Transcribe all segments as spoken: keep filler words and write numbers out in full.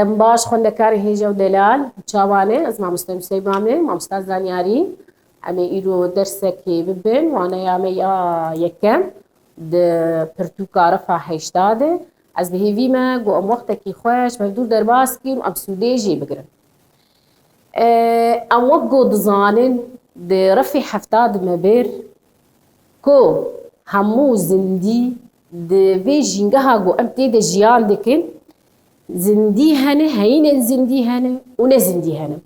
Dem baş, xwendekarê hêja û delal, çawa ne? Ez mamoste Nuseyba me, mamosta zanyarî. Em ê îro dersekê bibin, waneya me ya yekem, di pirtûka refa heşta de. Ez bi hêvî me ku em wextekî xweş bi hevdûr derbas bikin û em sûdê jê bigirin. E, em wek ku dizanin, di refê hefta de me bir ku hemû zindî di vê jîngeha ku em tê de jiyan dikin, zindî hene, heyînên zindî hene û ne zindî hene.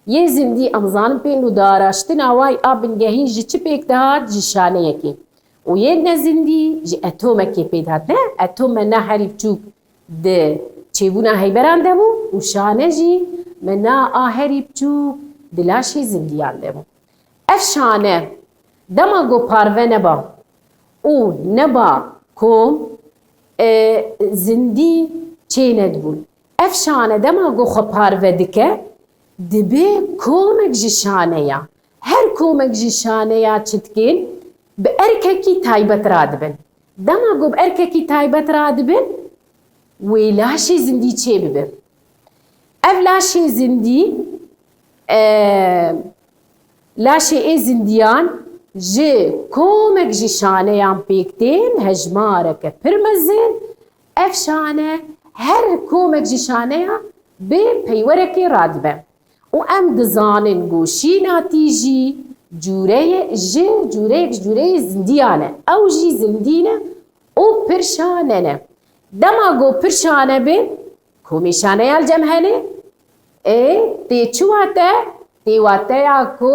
Yê zindî em zanin pênû daraştina wayî a bingehîn ji çi pêk dihat? Ji şaneyekê. Û yê nezindî ji etomekê pê dihat. Ne, etom me na herî biçûk di çêbûna heyberan de bû û şane jî me na a herî biçûk di laşê zindiyan de bû. Ev şane dema ku parve neba û neba kom, e, zindî çê nedibûn. Ev şane dema ku xwe parve dike, dibe komek ji şaneya. Her komek ji şaneya çi dikin? Bi erkekî taybet radibin. Dema ku bi erkekî taybet radibin, wê laşê zindî çêbibe. Ev laşê zindî, e, laşê ê zindiyan ji komek ji şaneyan pêk tên, hejmareke pir mezin. Ev şane, her komek ji şaneya bi peywerekê radibe. Û em dizanin ku şînatî jî cûreye, ji cûreyek ji cûreyê zindiyan e. Ew jî zindî ne û pir şane ne. Dema ku pir şane bin, komê şaneya li cem hene, ê, tê çi wate? Tê wateya ku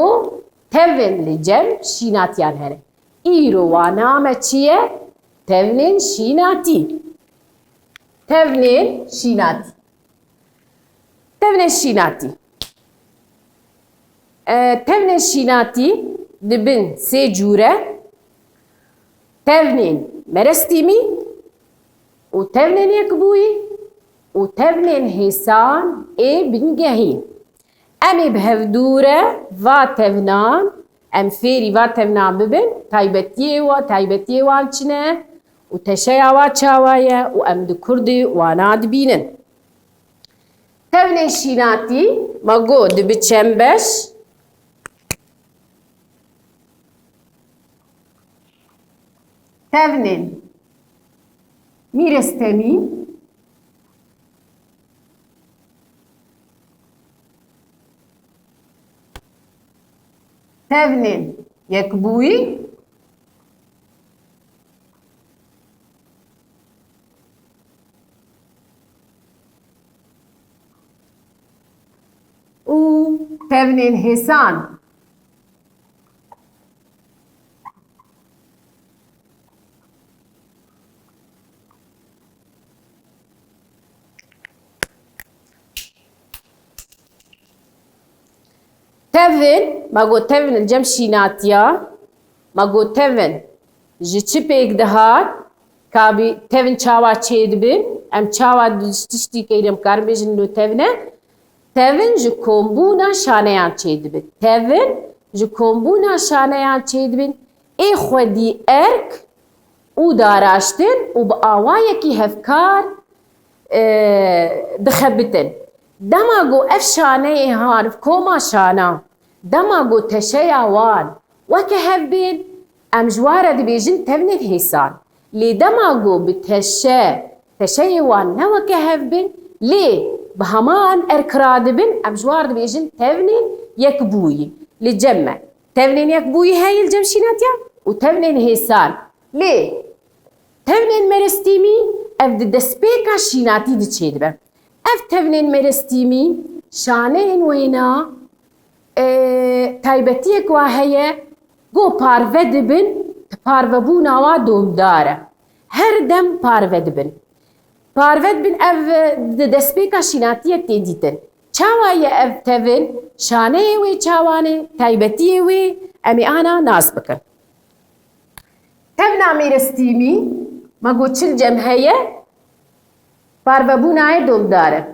tevin li cem şînatiyan hene. Îro wana me çi ye? Tevnên şînatî. Tevnên şînatî. Tevnên şînatî. E, tevnên şînatî dibin sê cûre. Tevnên merestîmî û tevnên yekbûyî û tevnên hêsan ê bingehîn. Em ê bi hevdû re va tevnan, em fêrî va tevnan bibin, taybetiyê wa, taybetiyê wan çi ne û teşeya wa çawa ye û em di kur de wana dibînin. Tevnên şînatî, me got dibi çend beş. Tevnên mîrestemî, tevnên yekbûyî û tevnên hêsan. Tevin, ma got tevin li cem şînatiya, ma got tevin ji çi pêk dihat, kabî tevin çawa çêdibin, em çawa tiştî keyrin, em karin bêjin lo tevine. Tevin ji kombûna şaneyan çêdibin. Tevin ji kombûna şaneyan çêdibin. Ê xwedî erk û daraştin û bi awayekî hevkar, e, dixebitin. Dema ku ev şaneyê han, koma şana, dema ku teşeya wan weke hev bên, em ji wan re dibêjin tevnên hêsan. Lê dema ku bi teşe, teşeyê wan ne weke hev bin, lê bi heman erk radibin, em ji wan re dibêjin tevnên yekbûyî. Li cem me tevnên yekbûyî heye li cem şînatiya û tevnên hêsan. Lê tevnên merestîmî ev di destpêka şînatî de çêdibe. Ev tevnên merestîmî şaneyên wêna, e, taybetiyek wa heye, ku parve dibin, parvebûna wa domdar e. Her dem parve dibin. Parve dibin, ev di destpêka şînatiyê tê dîtin. Çawa ye ev tevin? Şaneyê wê çawa ne? Taybetiyê wê em ê ana nas bikin. Tevna mêrestîmî, me got çil cem heye, parvebûna yê domdar e.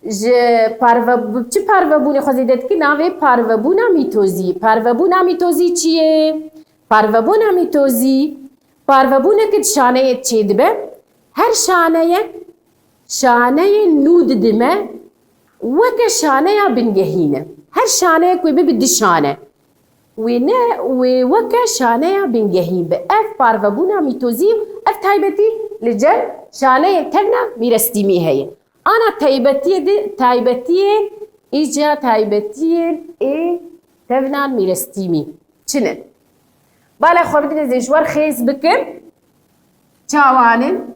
Ji parve-, çi parvebûnê xwe zêde dike? Navê parvebûna mîtozî. Parvebûna mîtozî çi ye? Parvebûna mîtozî, parvebûneke di şaneyê çêdibe. Her şaneyek şaneyên nû didime, weke şaneya bingehî ne. Her şaneyek wê bibe du şane. Wê ne, wê weke şaneya bingehîn be. Ev parvebûna mîtozî, ev taybetî li cem şaneyên tevna mîrestîmî heye. Ana taybetiyê di, taybetiyên, îca taybetiyên ê tevnan mîrestîmî çi ne? Bala xwe bidin ez ê ji we re xêz bikim. Çawan in?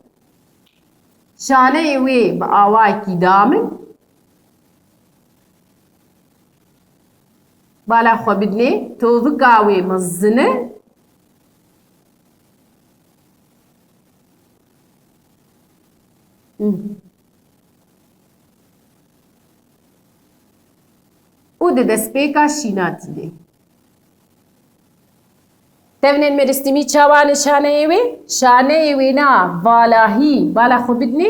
Şaneyê wê bi awayekî dam in. Bala xwe bidinê, tovika wê mezin e. Û di destpêka şînatî de. Tevnên mîrestîmî çawan e şaneyê wê? Şaneyê wê na valahî, bala xwe bidinê.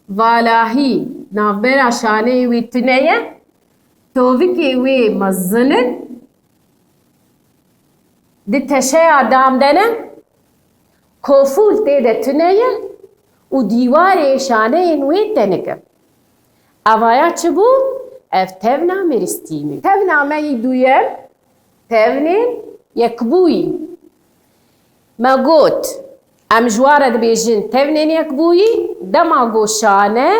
Valahî, navbera şaneyê wê tune ye. Tovikê wê mezin in. Di teşeya dam de ne. Kofûl tê de tune ye û dîwarê şaneyên wê tenik e. Evaya çi bû? Ev tevna mîrestîmî. Tevna me yî duyem, tevnên yekbûyî. Me got, em ji wan re dibêjin tevnên yekbûyî, dema ku şane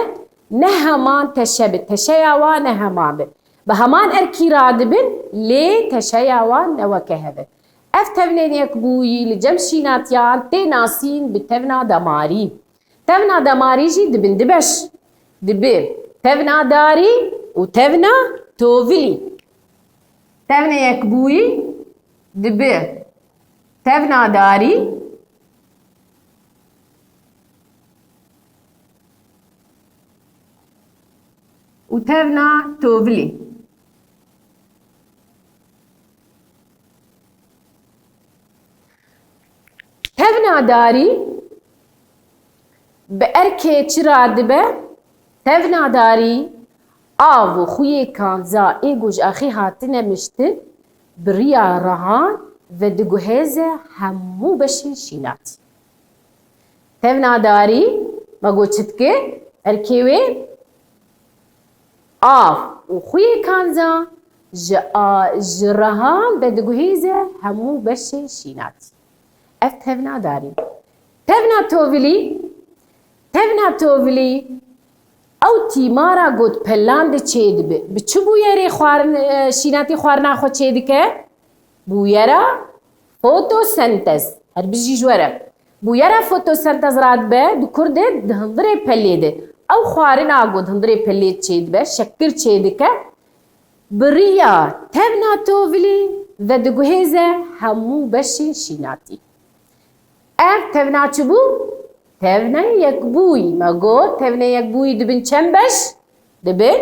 ne heman teşe bi, teşeya wan ne heman bi. Bi heman erkî radibin, lê teşeya wan ne weke hev e. Ev tevnên yekbûyî li cem şînatiyan tê nasîn bi tevna demarî. Tevna demarî jî dibin du beş. Dibi tevna darî û tevna tovilî. Tevnê yekbûyî dibi tevna darî û tevna tovilî. Tevna darî bi erkê çi radibe? Tevna darî av û xuyê kanza ê ku ji axê hatine miştin, bi riya rehan vediguhêze hemû beşên şînatî. Tevna darî, me got çi dike? Erkê wê av û xuyê kanza ji a-, ji rehan vediguhêze hemû beşên şînatî. Ev tevna darî. Tevna tovilî, tevna tovilî ew tîmara ku di pelan de çêdibe. Bi çi bûyerê xwarin, e, şînatî xwarina xwe çêdike? Bûyera fotosentez. Her bijî ji we re. Bûyera fotosentez radibe di kur de di hundirê pelê de. Ew xwarina ku di hundirê pelê çêdibe, şekir çêdike, bi riya tevna tovilî vediguhêze hemû beşên şînatî. Ev tevna çi bû? Tevnên yekbûyî. Me got, tevnên yekbûyî dibin çend beş? Dibin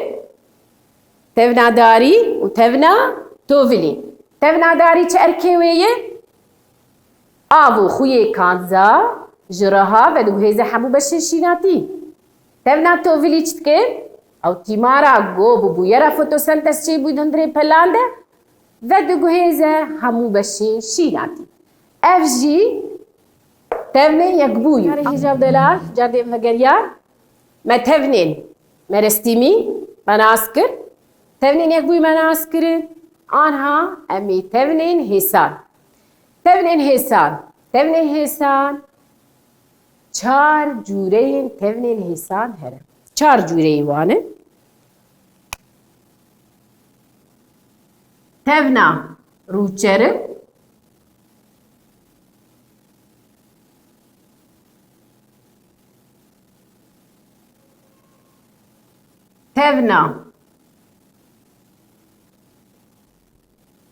tevna darî û tevna tovilî. Tevna darî çi erkê wê ye? Av û xuyê kanza ji reha vediguhêze hemû beşên şînatî. Tevna tovilî çi dike? Ew tîmara ku bi bûyera fotosentez çêbû di hundirê pelan de, vediguhêze hemû beşên şînatî. Ev jî tevnê yekbûyî. Carê hêja delal, cardê vegeriya. Me tevnên mîrestîmî me nas kir. Tevnên yekbûyî me nas kirin. Anha em ê tevnên hêsan. Tevnên hêsan. Tevnên hêsan. Çar cûreyên tevnên hêsan hene. Çar cûreyê wan in. Tevna rûçerin, tevna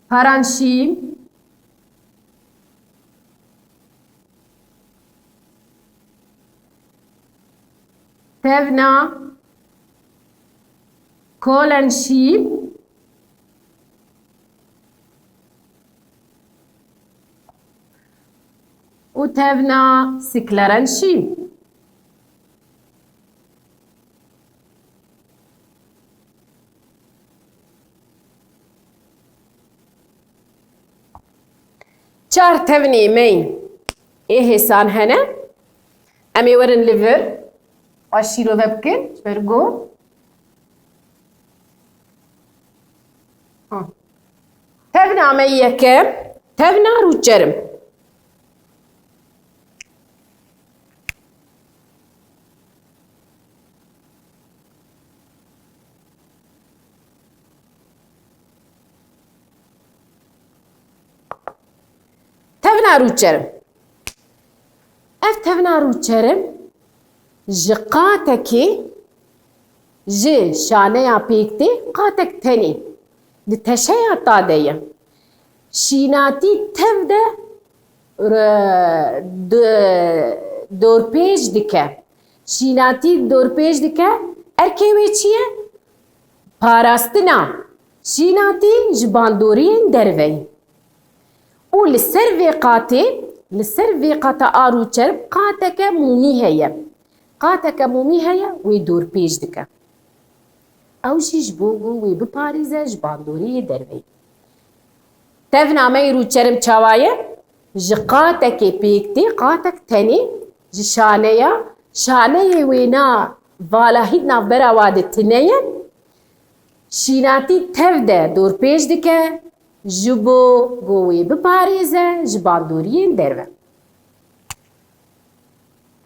paranşîm, tevna kolenşîm û tevna siklerenşîm. Çar tevnê me ê hêsan hene. Em ê werin li vir xwe şîrove bikin, ji ber ku Ha. Tevna me yekem, tevna rûçerim. Tevna rûçerim. Ev tevna rûçerim ji qatekê, ji şaneya pêk tê, qatek tenê di teşeya ta de ye. Şînatî tev de re-, di-, dorpêç dike. Şînatî dorpêç dike, erkê wê çi ye? Parastina şînatî ji bandoriyên derve ye. Û li ser vê qatê, li ser vê qata a rûçerm qateke mûmî heye. Qateke mûmî heye, wê dorpêç dike. Ew jî ji bo ku wê biparêze ji bandoriyê derve ye. Tevna me yê rûçerim çawa ye? Ji qatekê pêk tê, qatek tenê, ji şaneya, şaneyê wêna valahî di navbera wa de tine ye. Şînatî tev de dorpêç dike, ji bo ku wê biparêze ji bandoriyên derve.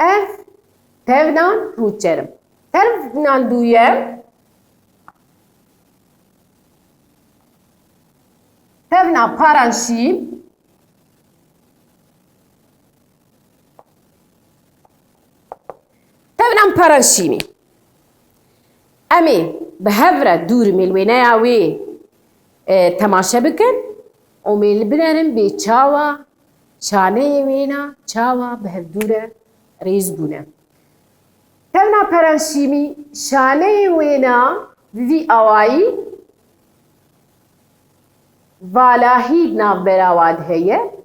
Ev tevnan rûçerim. Tevnan duyem, tevna paranşîm. Tevnan paranşîmî. Em ê bi hev re dûr mêlwêneya wê, e, temaşe bikin û mêl binerin bê çawa şaneyê wêna, çawa bi hevdû re rêz bûne. Tevna peranşîmî, şaneyê wêna bi vî awayî valahî di navbera wa de heye.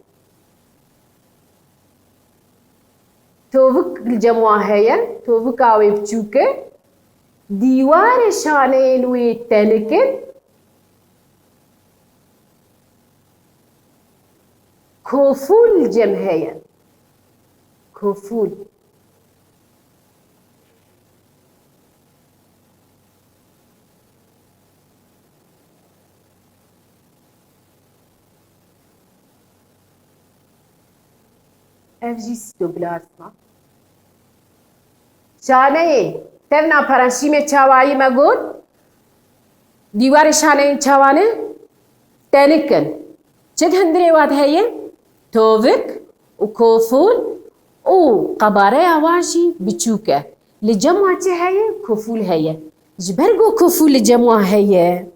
Tovik li cem wa heye, tovika wê biçûk e. Dîwarê şaneyên wê tenik in. Kofûl li cem heye. Kofûl. Ev jî sîtoplasma. Şaneyê tevna peranşîmê çawayî me got. Dîwarê şaneyên çawa ne? Tenik in. Çi di hundirê wa de heye? Tovik û kofûl û qebareya wa jî biçûk e. Li cem wa çi heye? Kofûl heye. Ji ber ku kofûl li cem wa heye,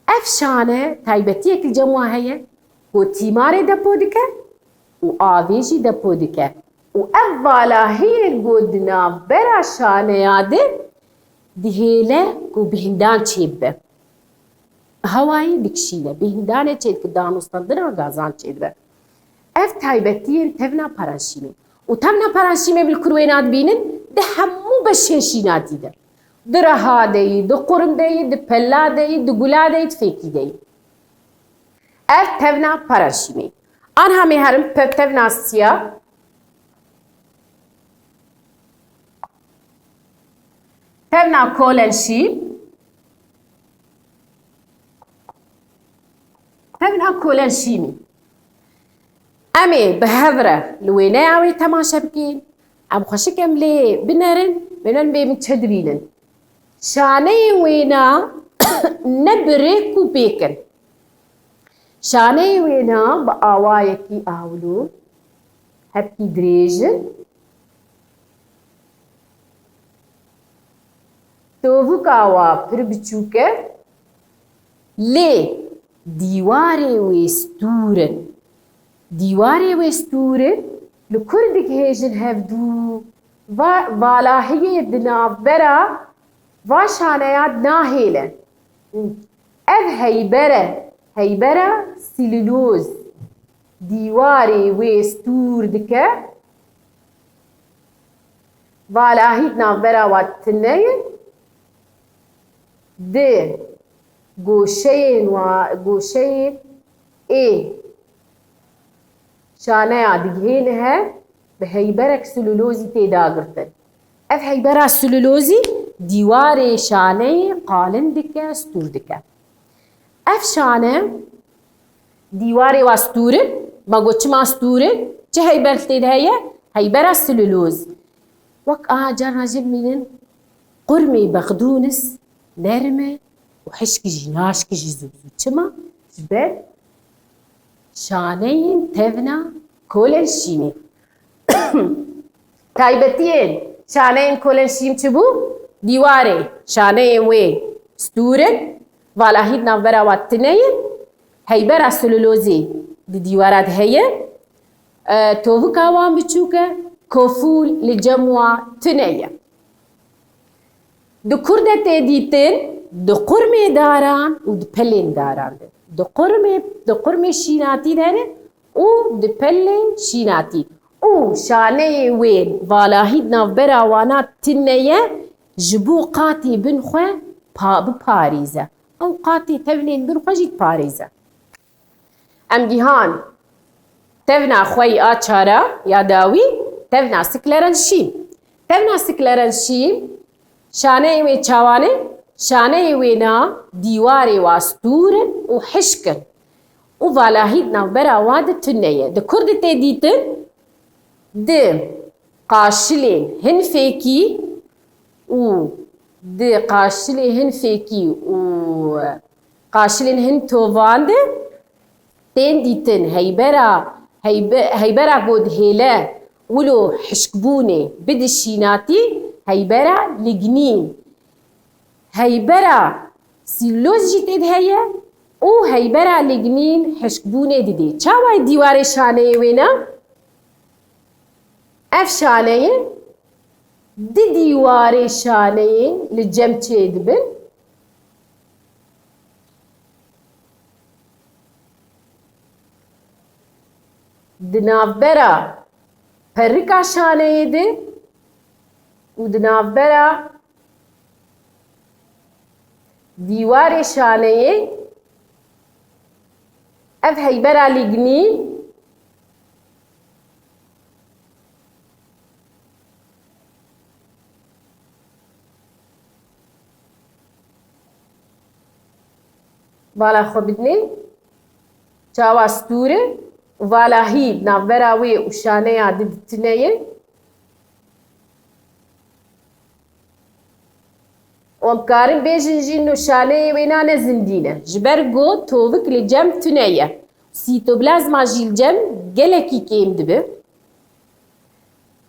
ev şane taybetiyek li cem wa heye ku tîmarê depo dike û avê jî depo dike. Û ev valahiyên ku di navbera şaneya de dihêle ku bêhndan çêbibe. Hewayî dikişîne, bêhndanê çêdike, danûstandina gazan çêdibe. Ev taybetiyên tevna paranşîmê. Û tevna paranşîmê bi li kur wêna dibînin, di hemû beşên şînatî de. Di reha de yî, di qurim de yî, di pela de yî, di gula de yî, di fêkî de yî. Ev tevna paranşîmê. Anha me herin pe-, tevna siya. Tevna kolenşîm. Tevna kolenşîmî. Em ê bi hev re li wêneya wê temaşe bikin. Em xweşik em lê binerin, wêne bê min çi dibînin. Şaneyên wêna ne bi rêk û pêk in. Şaneyê wêna bi awayekî awlo, hepkî dirêj in. Tovika wa pir biçûk e, lê dîwarê wê stûr in. Dîwarê wê stûr in, li kur digihêjin hevdû, va-, valahiyê di navbera va şaneya nahêle. Ev heyber e, heybera sîlûloz. Dîwarê wê stûr dike, valahî di navbera wa tune ye, di goşeyên wa, goşeyê ê şaneya digihêne he, bi heyberek sîlûlozî tê dagirtin. Ev heybera sîlûlozî dîwarê şaneyê qalin dike, stûr dike. Ev şane dîwarê wa stûr in. Me got çima stûr in? Çi heyber tê de heye? Heybera silûloz. Wek a carna jî bimînin, qurmê bexdûnis nerm e û hişk jî naşk jî zû zû. Çima? Ji ber şaneyên tevna kolen şînê. Taybetiyên şaneyên kolen şîm çi bû? Dîwarê şaneyên wê stûr in, valahî di navbera wa tune ye, heybera silûlozê di dîwara de heye, e, tovika wan biçûk e, kofûl li cem wa tune ye. Di kur de tê dîtin, di qurmê daran û di pelên daran de. Di qurmê, di qurmê şînatî de ne û di pelên şînatî. Û şaneyê wê valahî di navbera wana tune ye, ji bo qatê bin xwe pa-, biparêze. Ew qatê tevnên bin xwe jî diparêze. Em gihan tevna xwe yî a çara ya dawî, tevna sikleren şîm. Tevna sikleren şîm, şaneyê wê çawan e? Şaneyê wê na dîwarê wa stûr in û hişk in. Û valahî di navbera wa de tune ye. Di kur de tê dîtin, di qaşilên hin fêkî û di qaşilê hin fêkî û qaşilên hin tovan de tên dîtin. Heybera, heybe-, heybera ku dihêle wilo hişkbûnê bide şînatî, heybera lignîn. Heybera sîloz jî tê de heye û heybera lignîn hişkbûnê didê. Çawa ye dîwarê şaneyê wê ne? Ev şaneyê di dîwarê şaneyê li cem çêdibin. Di navbera perika şaneyê de û di navbera dîwarê şaneyê ev heybera lîgnî vala xwe bidinê, çawa stûr e û vala hî navbera wê û şaneya di di tune ye. Û em karin bêjin jî no şaneyê wê na ne zindî ne. Ji ber ku tovik li cem tune ye. Sîtoplazma jî li cem gelekî kêm dibe.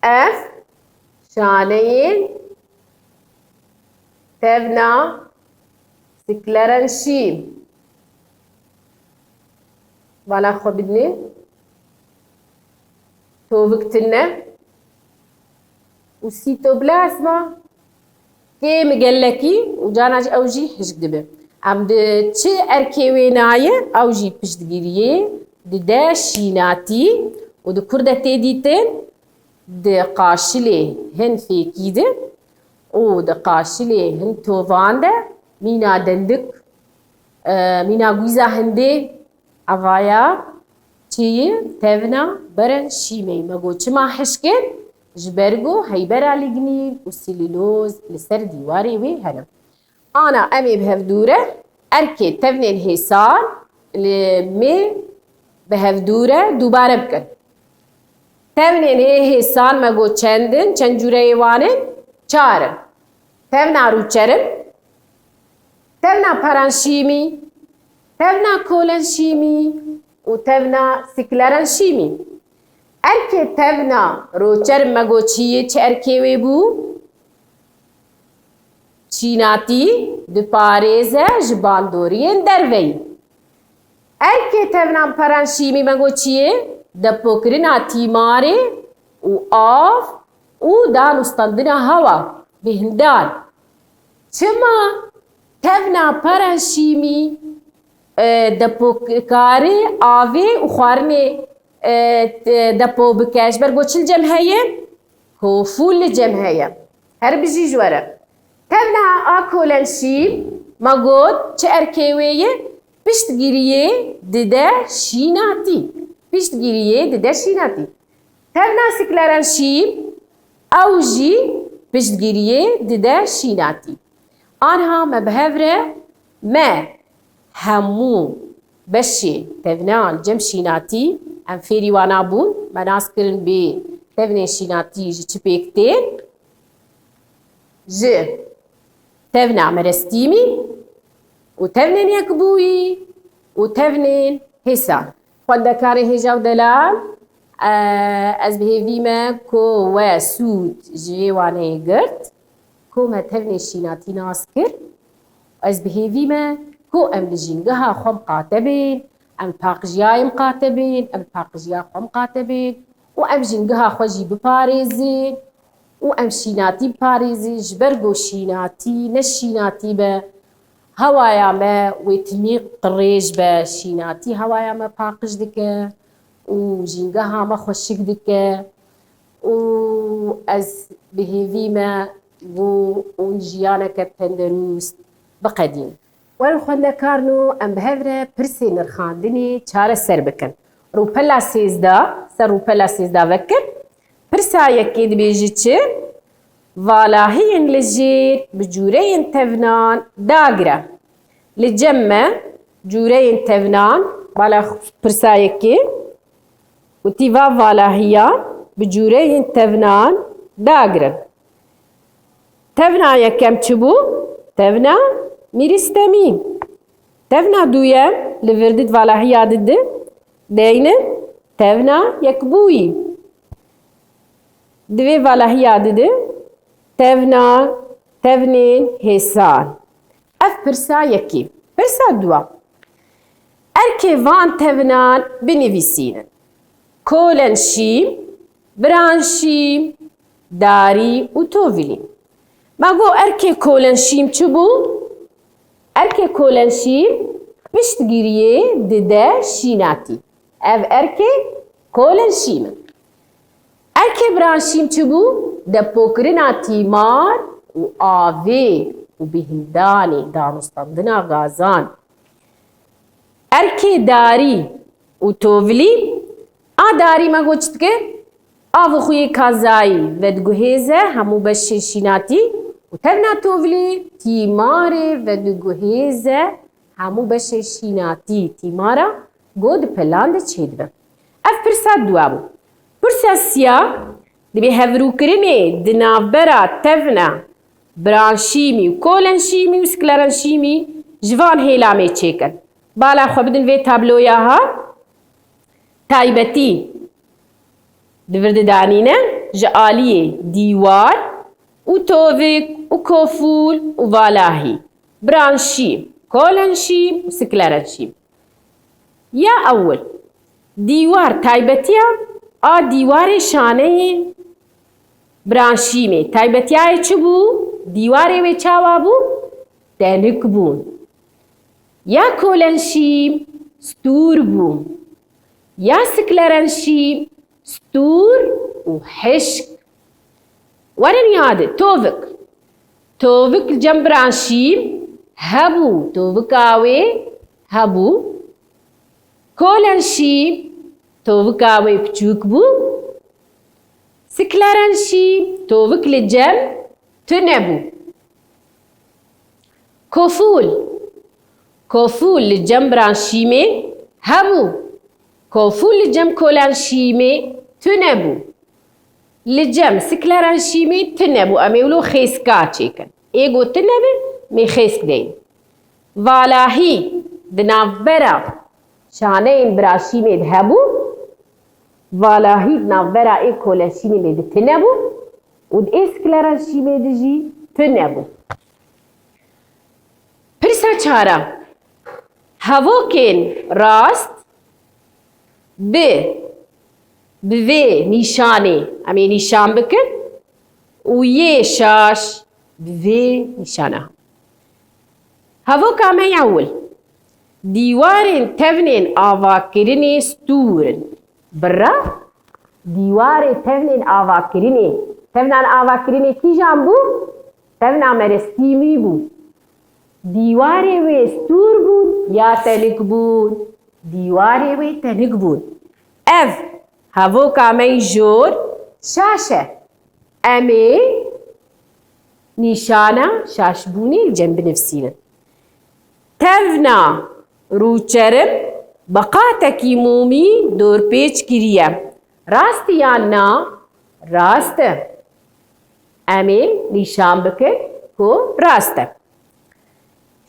Ev şaneyên tevna siklerenşî. Vala xwe bidinê. Tovik tune û sîtoplazma kêm gelekî û cana jî ew jî hişk dibe. Em di çi erkê wê nayê, ew jî piştgiriyê dide şînatî û di kur de tê dîtin, di qaşilê hin fêkî de û di qaşilê hin tovan de mîna dendik, e, mîna gwîza hindê, evaya çêyê tevna beren şîmeyî. Me got çima hişk in? Ji ber ku heybera lîgnîn û silîloz li ser dîwarê wê hene. Ana em ê bi hevdû re erkê tevnên hêsan li mê bi hevdû re dubare bikin. Tevnên hê hêsan me got çend in, çend cûreyê wan in? Çar in. Tevna rûçerim, tevna peranşîmî, tevna kolenşîmî û tevna siklerenşîmî. Erkê tevna rûçerim me got çi ye, çi erkê wê bû? Çînatî diparêze ji bandoriyên derveyî. Erkê tevnan peran şîmî me got çi ye? Depokirina tîmarê û av û dan û standina hewa, bêhindan. Çima tevna peran şîmî, e, depok-, karê avê û xwarinê, e, te-, depo bike? Ji ber ku çi li cem heye? Kofûl li cem heye. Her bijî ji we re. Tevna a kolen şîm, me got, çi erkê wê ye? Piştgiriyê dide şînatî. Piştgiriyê dide şînatî. Tevna sikleren şîm, ew jî piştgiriyê dide şînatî. Anha me bi hev re me hemû beşê tevnan cem şînatî, em fêrî wana bûn, me nas kirin bê tevnên şînatî ji çi pêk tên, ji tevna merestîmî û tevnên yekbûyî û tevnên hêsan. Xwendekarê hêja û delal, e, ez bi hêvî me ku we sûd ji vê waneyê girt, ku me tevnê şînatî nas kir. Ez bi hêvî me ku em li jîngeha xwe miqate bên, em paqijiyayê miqate bên, em li paqijiya xwe miqate bên û em jîngeha xwe jî biparêzin û em şînatî biparêzin, ji ber ku şînatî ne şînatî be, hewaya me wê timî qirêj be, şînatî hewaya me paqij dike û jîngeha me xweşik dike û ez bi hêvî me ku hûn jiyaneke tenderûst biqedînin. Werin xwendekarno, em bi hev re pirsê nirxandinê çareser bikin. Rûpela sêzdeh, ser rûpela sêzdeh vekin. Pirsa yekê dibêje çi? Valahiyên li jêr bi cûreyên tevnan dagire. Li cem me cûreyên tevnan, bala pirsa yekê, û tî va valahiya bi cûreyên tevnan dagirin. Tevna yekem çi bû? Tevna mîristemî. Tevna duyem li vir di valahiya di di deynin tevna yekbûyî. Di vê valahiya di di tevna, tevnên hêsan. Ev pirsa yekê. Pirsa duwa. Erkê van tevnan binivîsînin. Kolenşîm, biranşîm, darî û tovilî. Me got erkê kolenşîm çi bû? Erkê kolenşîm piştgiriyê dide şînatî. Ev erkê kolenşîm in. Erkê biranşîm çi bû? Depokirina tîmar û avê û bêhindanê danûstandina gazan. Erkê darî û tovilî, a darî me got çi dike? Av û xuyê kazayî vediguhêze hemû beşên şînatî û tevna tovilî tîmarê vediguhêze hemû beşên şînatî, tîmara ku di pelan de çêdibe. Ev pirsa dua bû. Pirsa siya, dibê hevrûkirinê di navbera tevna biranşîmî û kolenşîmî û sklerenşîmî ji van hêlamê çêkin. Bala xwe bidin vê tabloya ha. Taybetî di vir de danîne ji aliyê dîwar û tovik û kofûl û valahî, biranşîm, kolenşîm û sklerenşîm. Ya ewil, dîwar, taybetiya a dîwarê şaneyê biranşîmê. Taybetiyayê çi bû? Dîwarê wê çawa bû? Tenik bûn. Ya kolenşîm stûr bûn. Ya sklerenşîm stûr û hişk. Werin yadi, tovik. Tovik li cem biranşîm hebû, tovika wê hebû. Kolenşîm tovika wê piçûk bû. Sklerenşîm tovik li cem tune bû. Kofûl. Kofûl li cem biranşîmê hebû. Kofûl li cem kolenşîmê tune bû. Li cem sklerenşîmê tune bû. Em ê wilo xêska çêkin. Ê got tune be, mê xêsk deyin. Valahî di navbera şaneyên biranşîmê de hebû. Valahî di navbera ê kolenşîmê de tune bû û di ê sklerenşîmê de jî tune bû. Pirsa çara. Hevokên rast bi, bi vê nîşanê em ê nîşan bikin û yê şaş bi vê nîşana. Hevoka me ya ewil. Dîwarên tevnên avakirinê stûr in. Birra, dîwarê tevnên avakirinê. Tevnan avakirinê kîjan bû? Tevna merestîmî bû. Dîwarê wê stûr bûn ya tenik bûn? Dîwarê wê tenik bûn. Ev hevoka me yî jor şaş e. Em ê nîşana şaşbûnê li cem binivîsînin. Tevna rûçerim bi qatekî mûmî dorpêç kiriye. Rast e yan na? Rast e. Em ê nîşan bikin ku rast e.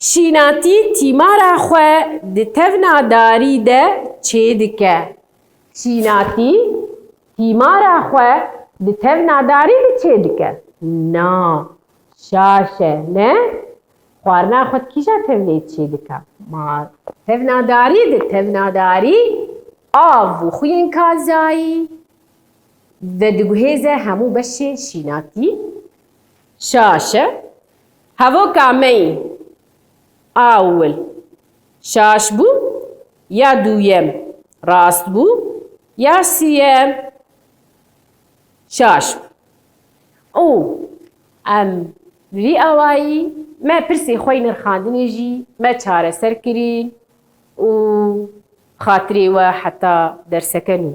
Şînatî tîmara xwe di tevna darî de çêdike. Şînatî tîmara xwe di tevna darî de çêdike. Na, şaş e, ne? Xwarina xwe di kîja tevnê çêdike? Ma tevna darî de, tevna darî av û xwîn kazayî vediguhêze hemû beşên şînatî. Şaş e. Hevoka me yî awil şaş bû, ya duyem rast bû, ya siyem şaş bû. Û em vî awayî me pirsê xwe yî nirxandinê jî me çareser kirîn û xatirê we heta derseke nû.